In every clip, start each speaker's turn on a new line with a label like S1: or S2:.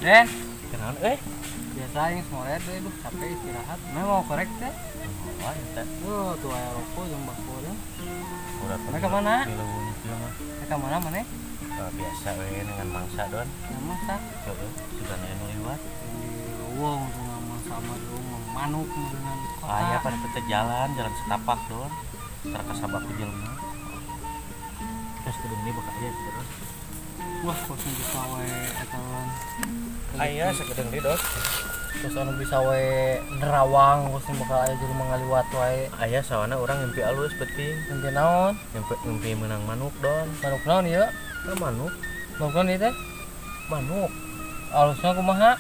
S1: Den,
S2: Kenaon euy?
S1: Biasa aing semoret deh, duh capek istirahat. Mana mau korek teh?
S2: Wah, eta.
S1: Tuh, tuh aya rokok jeung bakso deh.
S2: Udah.
S1: Mana ke mana?
S2: Di leuweung kieu mah.
S1: Ka mana maneh?
S2: Ah, biasa we dengan mangsa, Don.
S1: Yang mangsa?
S2: Heeh, sugan aya nu liwat.
S1: Di leuweung tuh mangsa mah leuweung mah manuk meureunnan kota.
S2: Aya pan teh jalan, jalan setapak, Don. Tara kasabak ku jelema. Terus gedung ini bakal aya gitu, Don.
S1: Wah, kosong bisa we eta wan.
S2: Aya sakedeung deui, Don.
S1: Terus anu bisa we nerawang kosong bakal aya jelema ngaliwat wae.
S2: Aya sawana urang ngimpi alus penting.
S1: Mimpi naon?
S2: Ngimpi, ngimpi menang manuk, Don.
S1: Manuk naon ieu?
S2: Nah, manuk,
S1: Manuk naon ieu teh?
S2: Manuk.
S1: Alusna kumaha?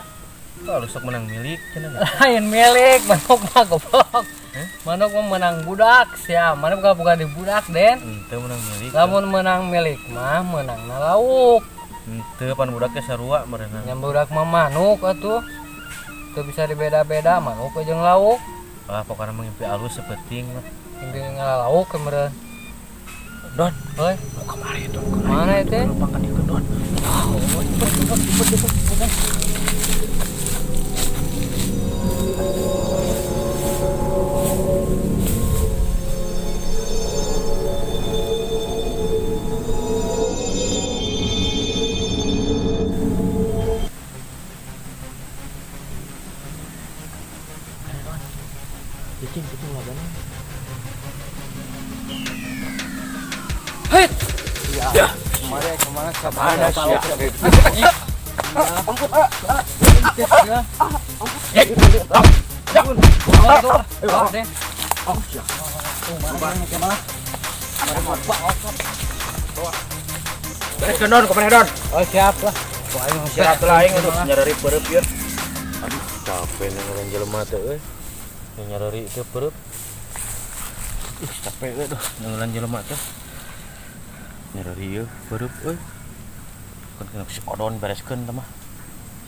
S2: Tuh alus sok menang milik cenah.
S1: Lain milik, manuk mah goblok.
S2: Hah?
S1: Manuk mah menang budak sia. Manuk bakal buka di budak, Den.
S2: Henteu menang milik.
S1: Lamun menang milik mah menangna lauk.
S2: Henteu pan budaknya sarua meureunna.
S1: Yang budak mah manuk atuh. Teu bisa dibeda-beda manuk jeung lauk.
S2: Ah, pokoknya mah ngimpi alus sepenting lah.
S1: Mimpi ngala lauk kemarin.
S2: Don,
S1: Hoi,
S2: mau kemari Don?
S1: Mana itu?
S2: Lupakan itu, Don.
S1: Oh, cepet cepet cepet cepet cepet.
S2: Cicing, cicing lagana.
S1: Hei. Ya. Kemana kemana
S2: Kemana sia?
S1: Ampun, ah. Ya.
S2: Ya.
S1: Ayo, Den.
S2: Oh, sia.
S1: Mana
S2: Bereskeun, Don, kumaha, Don?
S1: Oh, siap lah. Wah, aing
S2: Siap lah aing aduh nyareri peureub ieu. Aduh, capek nengeran jelema teh euy. Nyareri teh peureub. Ih, capek euy duh nengeran jelema teh. Nyareri ieu peureub euy. Kan kena si Odon bereskeun teh mah.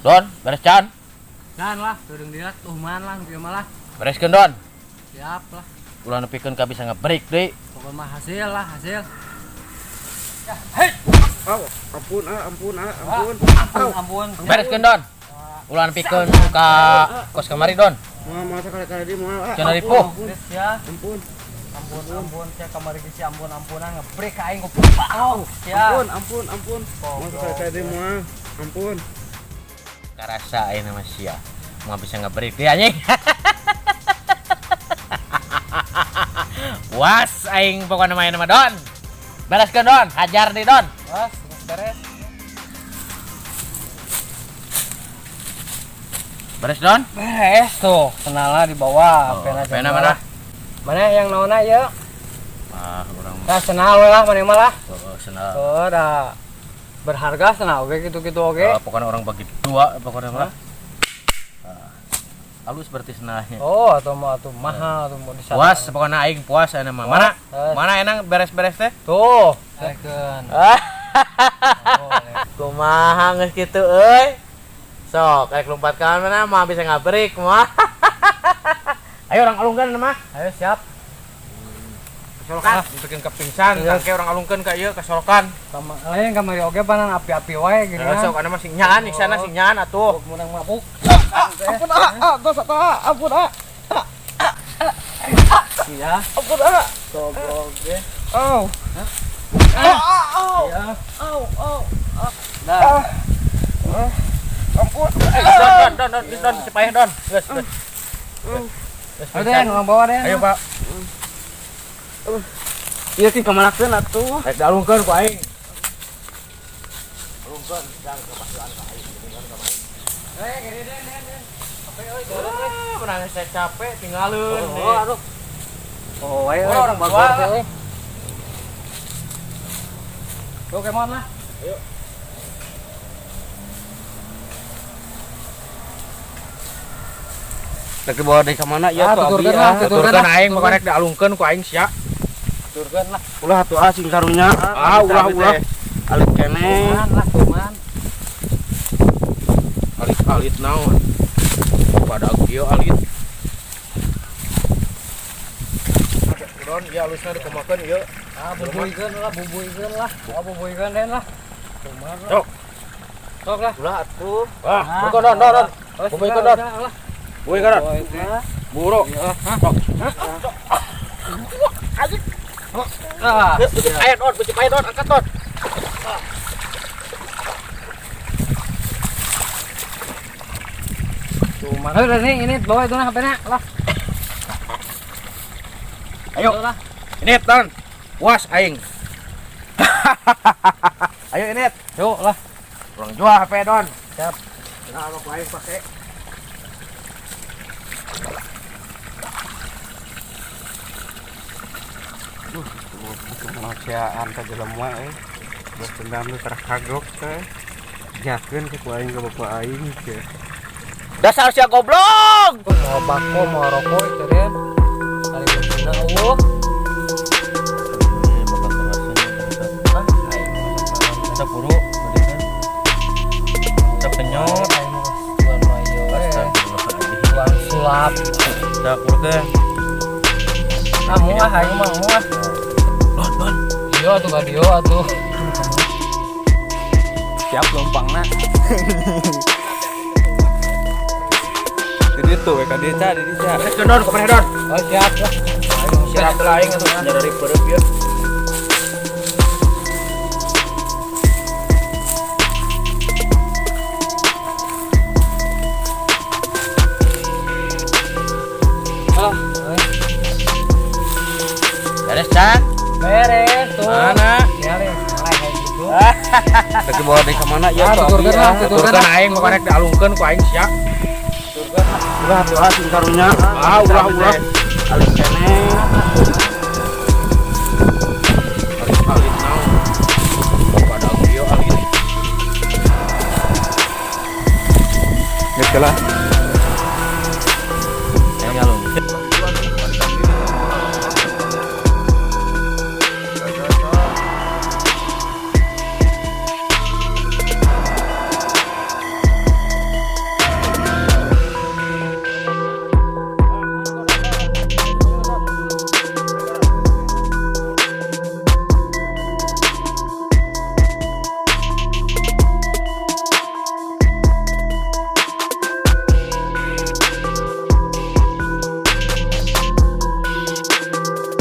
S2: Don, beres can.
S1: Dan lah, turun dia tuh man lah, kieu mah lah.
S2: Bereskeun, Don.
S1: Siap lah.
S2: Ulah nepikeun ka bisa ngebreak deui.
S1: Pokoknya mah hasil lah, hasil. Ya, hei.
S3: Aw, ampun ah, ampun ah, ampun.
S1: Ampun, ampun.
S2: Bereskeun, Don. Ulah nepikeun ka kos kamari, Don.
S3: Moal moal sakali-kali deui moal ah.
S2: Cenah ripuh.
S3: Ampun,
S1: Geus ya.
S3: ampun.
S1: Ampun, ampun, sia kamari geus sia ampun ampunan ngebreak ka aing goblok. Au, sia.
S3: Ampun, ampun, ampun. Moal sakali-kali deui moal. Ampun.
S2: Karasa ayeuna mah sia. Moal bisa ngebreak deui anjing. Puas aing pokokna mah ayeuna mah, Don. Bereskeun, Don, hajar deui, Don.
S1: Was, geus beres.
S2: Beres, Don?
S1: Beres tuh, kenalnya di bawah,
S2: Oh,
S1: pena
S2: pena mana?
S1: Mana yang naonna ieu?
S2: Ah, urang
S1: Nah, senal we lah mana mah lah.
S2: oh, senal.
S1: Oh, dah berharga senal oge gitu-gitu oge.
S2: Oh, pokoknya orang bagi dua pokoknya mah. Ah, halus berarti senalnya.
S1: Oh, atau mau atau mahal atau mau di sana.
S2: Puas pokoknya aing puas ayeuna mah. Mana?
S1: Puas.
S2: Mana enang beres-beres teh?
S1: Tuh, Tekeun.
S2: Kumaha geus kitu euy. Sok, rek lompat ka mana mah bisa ngabrik mah. Ayo orang alungkeun mah.
S1: Ayo siap.
S2: Kasolokan, bikin kepingsan,
S1: Iya.
S2: tangke orang alungkeun ka ieu kasolokan.
S1: Kama lain kamari oge panan api-api wae gini.
S2: Heeh, sok ana mah sing nyaan, sana sing nyaan atuh.
S1: Menang mabuk.
S3: Ampun ah, ah, tos ah, ampun ah.
S1: Iya,
S3: Ampun ah.
S1: goblok ge.
S3: Aw.
S1: Iya.
S3: Aw, aw.
S1: Dah.
S3: Ampun.
S2: Eh, Don, Don, Don, Don, Don, sepayah Don. Geus, geus. Geus,
S1: Ayo Den, orang bawah Den.
S2: Ayo, Pak.
S3: Ieu ki kamanakeun atuh.
S2: Rek dialungkeun ku aing. Alungkeun, jang ke pasian ka aing, alungkeun ka aing.
S1: Eh, gini Den, Den, Den. Capek euy, dorong euy.
S2: Ah, menang saya capek tinggalin.
S1: Oh, aduh. Oh, wae
S2: Oh, orang
S1: bagor
S2: tua.
S1: teh euy. Tuh kemon lah.
S2: Ayo.
S3: Rek dibawa deui ka mana ieu
S1: Ah,
S3: tuh abi
S1: tuturkeun lah,
S3: ah.
S1: tuturkeun
S2: Tuturkeun
S1: lah.
S2: aing pokoknya rek dialungkeun ku aing sia.
S1: Tuturkeun lah.
S3: Ulah atuh ah sing karunya.
S2: Ah, ulah, ulah.
S3: Alit keneh.
S1: Tuman lah, tuman.
S2: Alit-alit naon. Pada kieu alit. Don, ieu alusna dikumakeun ieu.
S1: Ah, bubuikeun lah, bubuikeun lah. Ah, bubuikeun Den lah. Tuman lah.
S2: Sok.
S1: Sok lah.
S2: Ulah atuh. Ah, bukan don don. Bumi ikut don. Bumi ikut don. Buru.
S1: Ah.
S2: Ayo don, beucik ayo don, angkat don.
S1: Cuma. Ayo ini bawa itu nah HP-nya lah.
S2: Ayo. Ini don. Puas aing. Ayo ini.
S1: Yuk lah.
S2: Kurang jual HP don.
S1: Siap.
S3: Nah, apa aing pake. Duh, kemanusiaan ka jelema euy. Bos dendam lu terah kagok teh. Jakeun ke ku aing ka bapak aing teh.
S2: Dasar sia goblok.
S1: Mau bako, mau rokok itu deh. Kali berguna eueuh. Hah? Aing
S2: Kita buru, kita kenyot.
S1: Tuan mayo. Tuan sulap.
S2: Kita buru teh.
S1: Ah, muah aing mah muah.
S2: Don, don.
S1: Iya atuh ka dieu atuh.
S3: Siap lompangna. Jadi tuh ka dieu ca, di dieu ca.
S2: Beres don, kemana don?
S1: Oh, siap lah. Aing
S2: Siap lah aing atuh. Nyari perep ya.
S1: Ah,
S2: Beres can?
S1: beres tuh.
S2: Mana?
S1: Ya, leh, kayak gitu.
S3: Lagi bawa deui ka mana ya?
S1: Ah, tuturkeun lah, tuturkeun.
S2: Tuturkeun aing mah karek dialungkeun ku aing sia.
S3: Ulah atuh ah sing karunya.
S2: Ah, ulah ulah.
S3: Alis keneh.
S2: Alit naon. Pada aku ieu alit.
S3: Geus lah.